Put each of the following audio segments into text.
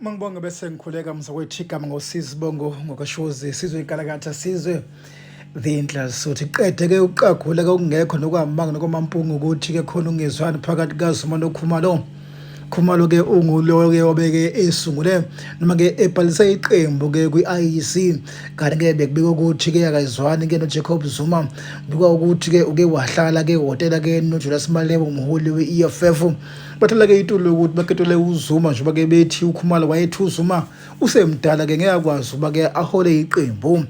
Mangibonge bese ngikhuleka mzakwethu igama ngosizi bongo ngokashozi sizwe inkalakatha sizwe the sothi qede ke uqagula ke okungekho nokwamanga nokwamampungu ukuthi ke khona ungezwani phakathi kaZuma noKhumalo. Khumalo ke unguloyo ke obeke esungule noma ke ebhalise iqembu ke kwi-IEC kanti ke bekubikwa ukuthi ke akayizwani ke noJacob Zuma kubikwa ukuthi ke uke wahlala ke hhotela ke noJulius Malema umholi we-EFF bathola ke itulo ukuthi baketule uZuma njengoba ke bethi uKhumalo wayethi uZuma usemdala ke ngeke akwazi uba ke ahole iqembu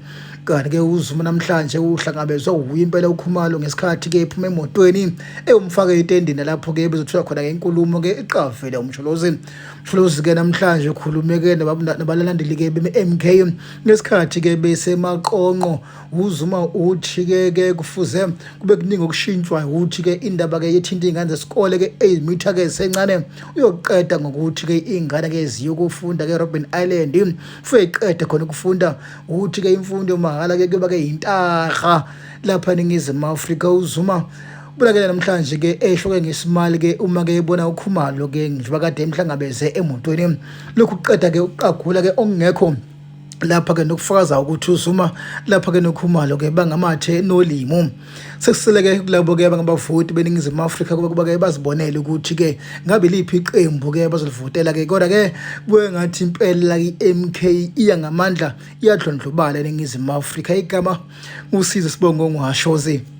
kanti ke uZuma namhlanje uhlangabezwa wuye impela uKhumalo ngesikhathi ke ephuma emotweni eyomfaka etendeni lapho ke bezothola khona ke inkulumo ke eqavile uMsholozi. Msholozi ke namhlanje ukhulume ke nabalandeli ke be-MK ngesikhathi ke besemaqonqo. UZuma uthi ke ke kufuze kube kuningi okushintshwayo, uthi ke indaba ke yethinta iy'ngane zesikole ke eyimitha ke zisencane uyoqeda ngokuthi ke iy'ngane ke ziyokufunda ke Robben Island futhi iqede khona ukufunda. Uthi ke imfundo mahhala ke kuyoba ke yintaha lapha eNingizimu Afrika. UZuma ubonakele namhlanje ke esho ke ngesimali ke uma ke ebona uKhumalo ke njengoba kade emhlangabeze emotweni. Lokhu kuqeda ke ukuqagula ke okungekho lapha ke nokufakaza ukuthi uZuma lapha ke noKhumalo ke bangamathe nolimo. Sekusele ke kulabo ke abangabavoti beNingizimu Afrika kuba kuba ke bazibonele ukuthi ke ngabe liphi iqembu ke abazolivotela ke, kodwa ke kubuye ngathi impela i-MK iya ngamandla iyadlondlobala eNingizimu Afrika. Igama uSizwe Sibongo Ngwashozi.